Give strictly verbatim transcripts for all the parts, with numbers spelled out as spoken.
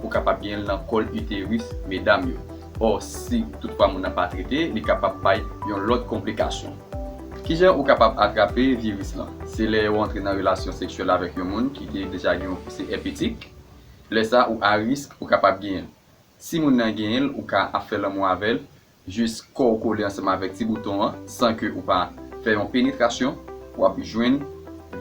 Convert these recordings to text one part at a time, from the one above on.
ou kapab genyen l nan kòl iteris medam yo. Ò, si toutfwa moun nan pa trete, li kapab bay yon lòt konplikasyon. Kijan ou kapab atrape viris lan? Se lè ou antre nan relasyon seksyèl avèk yon moun ki te deja gen yon pouse èpetik. Lè sa, ou a risk pou kapab genyen l. Si moun nan genyen l, ou ka ap fè lanmou avè l, jis kò w kole ansanm avèk ti bouton an, san ke ou pa fè yon penetrasyon, w ap jwenn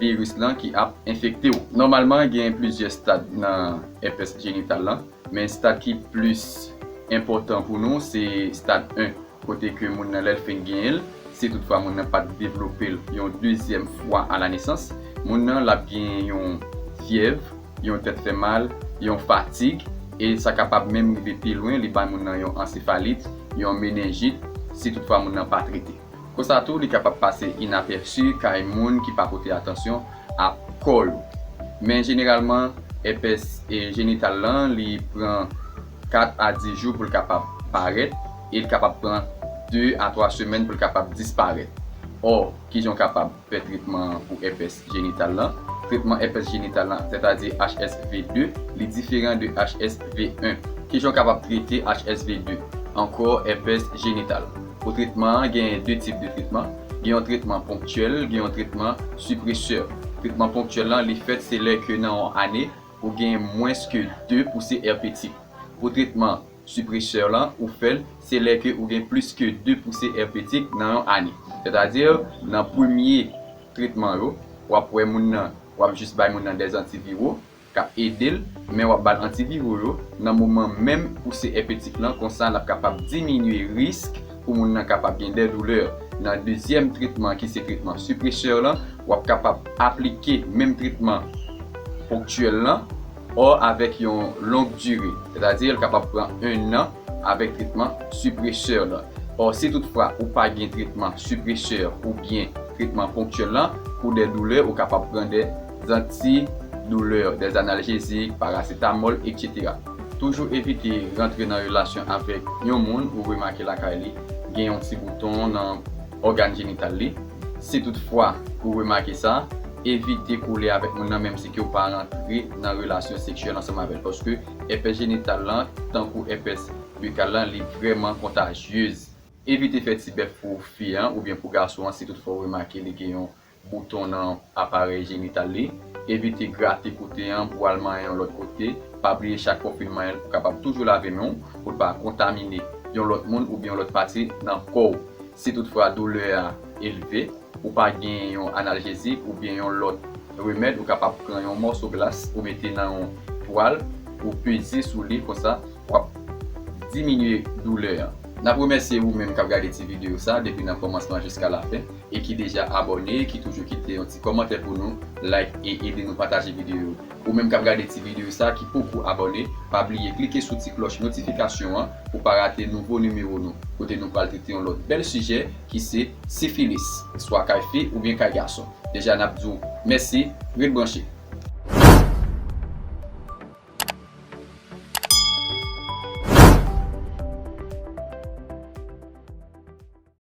viris lan ki ap enfekte w. Nòmalman, gen plizyè stad nan èpès jenital lan, men stad ki plis enpòtan pou nou, se stad en, kote ke moun nan, lè l fin genyen l, si toutfwa moun nan pa t devlope l yon dezyèm fwa a la nesans, moun nan, l ap gen yon fyèv, yon tèt fè mal, yon fatig, e sa kapab menm rive pi lwen, li bay moun nan yon ansefalit, yon menenjit, si toutfwa moun nan pa trete. Konsa tou, li kapab pase inapèsi kay moun ki pa pote atansyon a kò yo. Men jeneralman, èpès, e, jenital lan, li pran kat a dis jou pou l kapab parèt, e l kapab pran de a twa semèn pou l kapab disparèt. Ò, kijan w kapab fè tretman pou èpès jenital lan? Tretman èpès jenital lan, sètadi H S V de, li diferan de H S V en. Kijan w kapab trete H S V de? Ankò, èpès jenital. Pou tretman an, gen de tip de tretman. Gen yon tretman ponktyèl, gen yon tretman sipresè. Tretman ponktyèl lan, li fèt se lè ke nan yon ane, ou gen mwens ke de pouse èpetik. Pou tretman sipresè lan, ou fè l, se lè ke ou gen plis ke de pouse èpetik nan yon ane. Sètadi, nan premye tretman yo, w ap wè moun nan, w ap jis bay moun nan dèzantiviro k ap ede l, men w ap ba l antiviro yo nan moman menm pouse èpetik lan, konsa l ap kapab diminye risk pou moun nan kapab gen dè doulè. Nan dezyèm tretman ki se tretman sipresè lan, w ap kapab aplike menm tretman ponktyèl lan, ò avèk yon long dire, sètadi l kapab pran en an avèk tretman sipresè lan. Ò, si toutfwa ou pa gen tretman sipresè oubyen tretman ponktyèl lan, pou dè doulè, ou kapab pran dè zantidoulè, dè analjezik, parasetamòl, etsetera. Toujou evite rantre nan relasyon avèk yon moun ou remake lakay li gen yon ti bouton nan ògàn jenital li. Si toutfwa ou remake sa, evite kole avèk moun nan, menm si ke w pa rantre nan relasyon seksyèl ansanm avè l, paske èpès jenital lan, tankou èpès bikal lan, li vrèman kontajyez. Evite fè ti bèf pou fi an oubyen pou gason an si toutfwa w remake li gen yon bouton nan aparèy jenital li. Evite grate kote an pou al manyen yon lòt kote. Pa bliye chak fwa w fin manyen l, ou kapab toujou lave men w pou l pa kontamine yon lòt moun oubyen yon lòt pati nan kò w. Si toutfwa doulè a elve, ou pa gen yon analjezik oubyen yon lòt remèd, ou kapab pran yon mòso glas ou mete nan yon twal, ou peze sou li konsa, w ap diminye doulè an. N ap remèsye ou menm k ap gade ti videyo sa depi nan kòmansman jiska lafen e ki deja abòne, ki toujou kite yon ti kòmantè pou nou, like e ede nou pataje videyo yo. Ou menm k ap gade ti videyo sa ki poko abòne, pa bliye klike sou ti klòch notifikasyon an pou pa rate nouvo nimewo nou, kote nou pral trete yon lòt bèl sijè ki se sifilis, swa kay fi oubyen kay gason. Deja n ap di w mèsi, ret branche.